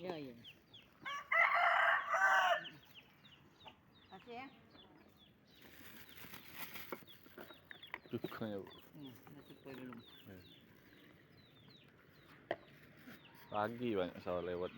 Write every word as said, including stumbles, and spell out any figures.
Ya, ya. Kasih ya. Tukang ya, Bu. Hmm, masuk ke dalam. Ya. Pagi banyak sawah lewat.